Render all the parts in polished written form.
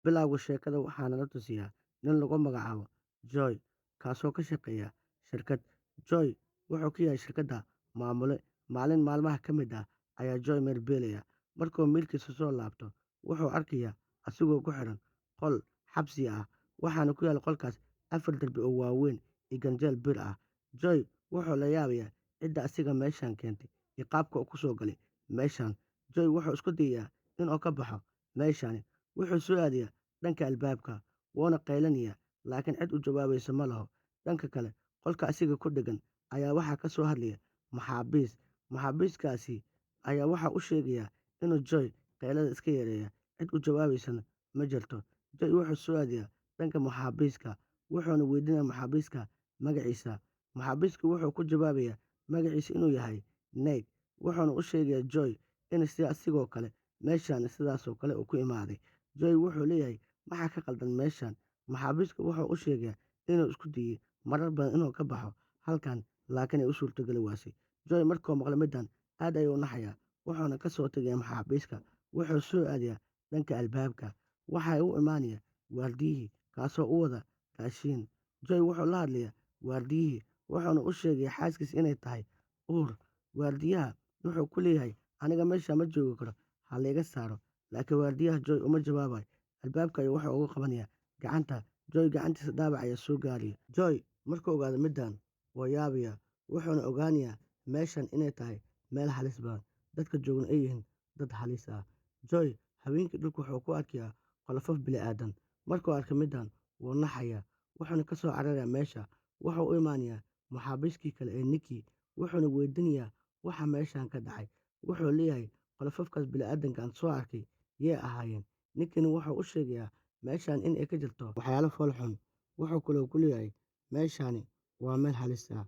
Bilowga sheekada waxaa nala tusiyaa nin lagu magacaabo Joy, kaasoo ka shaqeeya shirkad. Joy wuxuu ka yahay shirkadda maamule. Maalin maalmaha ka mid ah ayaa Joy meel beelaya. Markuu meelkiisa soo laabto, wuxuu arkayaa asigoo ku xiran qol xabsi ah, waxaana ku yaal qolkaas afar darbi oo waaweyn iyo ganjeel bir ah. Joy wuxuu la yaabayaa cidda asiga meeshan keentay iyo qaabka uu ku soo galay meeshan. Joy wuxuu isku dayayaa inuu ka baxo meeshan. Wuxuu soo aadayaa dhanka albaabka, wuuna qaylinayaa, laakiin cid u jawaabaysa ma laho. Dhanka kale, qolka asiga ku dheggan ayaa waxaa ka soo hadlaya maxaabiis. Maxaabiiskaasi ayaa waxa uu sheegayaa inuu Joy qaylada iska yareeyo, cid u jawaabaysana ma jirto. Joy wuxuu soo aadayaa dhanka maxaabiiska, wuxuuna weydiinayaa maxaabiiska magaciisa. Maxaabiisku wuxuu ku jawaabayaa magaciisa inuu yahay Nate, wuxuuna u sheegayaa Joy in sida asigoo kale meeshan sidaasoo kale uu ku imaaday. Joy wuxuu leeyahay, "Maxaa ka qaldan meeshan?" Maxaabiisku wuxuu u sheegayaa inuu isku dayay marar badan inuu ka baxo halkan, laakiin ay u suurtageli waasay. Joy markuu maqlo middan aad ayuu u naxayaa, wuxuuna ka soo tegayaa maxaabiiska. Wuxuu soo aadayaa dhanka albaabka. Waxaa u imaanaya waardiyihii, kaasoo u wada raashin. Joy wuxuu la hadlayaa waardiyihii, wuxuuna u sheegayaa xaaskiisa inay tahay uur. Waardiyaha wuxuu ku leeyahay, "Aniga meesha ma joogi karo, ha layga saaro." Laakiin waardiyaha Joy uma jawaabayo. Albaabka ayuu wuxuu uga qabanayaa gacanta. Joy gacantiisa dhaawac ayaa soo gaaraya. Joy markuu ogaado middan wuu yaabayaa, wuxuuna ogaanayaa meeshan inay tahay meel halis badan, dadka joogana ay yihiin dad halis ah. Joy habeenkii dhulka wuxuu ku arkayaa qolofaf bini'aadan. Markuu arko middan wuu naxayaa, wuxuuna ka soo cararayaa meesha. Wuxuu u imaanayaa maxaabiiskii kale ee Nicky, wuxuuna weydiinayaa waxa meeshan ka dhacay. Wuxuu leeyahay, "Qolofafkaas bini'aadanka aan soo arkay yee ahaayeen?" Nickina wuxuu u sheegayaa meeshan in ay ka jirto waxyaalo fool xun. Wuxuu kaloo ku leeyahay, "Meeshani waa meel halis ah,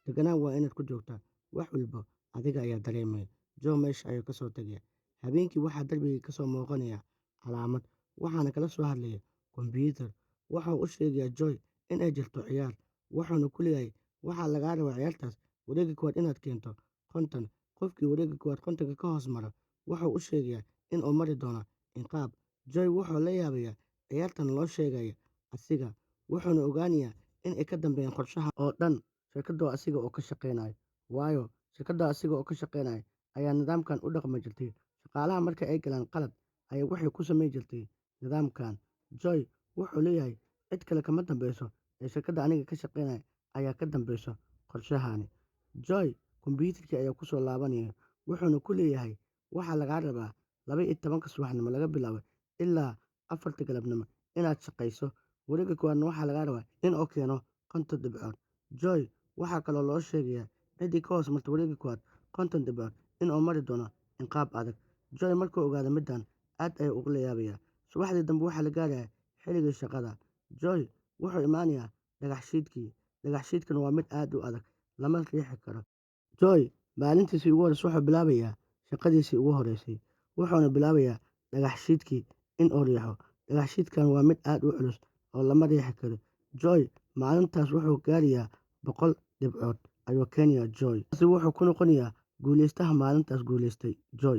deganaan waa inaad ku joogtaa, wax walba adiga ayaa dareemaya." Joy meesha ayuu ka soo tagayaa. Habeenkii waxaa darbiga ka soo muuqanaya calaamad, waxaana kala soo hadlaya kombiyuutar. Wuxuu u sheegayaa Joy in ay jirto ciyaar, wuxuuna ku leeyahay, "Waxaa lagaa rabaa ciyaartaas wareegga koowaad inaad keento 50. Qofkii wareegga koowaad 50-ka ka hoos mara, wuxuu u sheegayaa in uu mari doono ciqaab." Joy wuxuu la yaabayaa ciyaartan loo sheegayo asiga, wuxuuna ogaanayaa in ay ka dambeeyaan qorshahan oo dhan shirkadda asiga oo ka shaqeynayo. Waayo, shirkadda asiga oo ka shaqeynayo ayaa nidaamkan u dhaqmi jirtay. Shaqaalaha marka ay galaan qalad ayay waxay ku samayn jirtay nidaamkan. Joy wuxuu leeyahay, "Cid kale kama dambeyso ee shirkadda aniga ka shaqeynaya ayaa ka dambeyso qorshahani." Joy kombiyuutarkii ayaa ku soo laabanaya, wuxuuna ku leeyahay, "Waxaa lagaa rabaa 12-ka subaxnimo laga bilaabo ilaa 4-ta galabnimo inaad shaqeyso. Wareegga koowaadna waxaa lagaa rabaa in uu keeno 50 dhibcood." Joy waxaa kaloo loo sheegayaa ciddii ka hoos marta wareegga koowaad 50 dhibcood in uu mari doono ciqaab adag. Joy markuu ogaado middan aad ayuu uga yaabayaa. Subaxdii dambe waxaa la gaarayaa xilligii shaqada. Joy wuxuu imaanayaa dhagax shiidkii. Dhagax shiidkan waa mid aad u adag, lama riixi karo. Joy maalintiisii ugu horreysay wuxuu bilaabayaa shaqadiisii ugu horreysay, wuxuuna bilaabayaa dhagax shiidkii in uu riixo. Dhagax shiidkan waa mid aad u culus oo lama riixi karo. Joy maalintaas wuxuu gaarayaa 100 dhibcood ayuu keenayaa Joy. Taasi wuxuu ku noqonayaa guuleystaha maalintaas guuleystay Joy.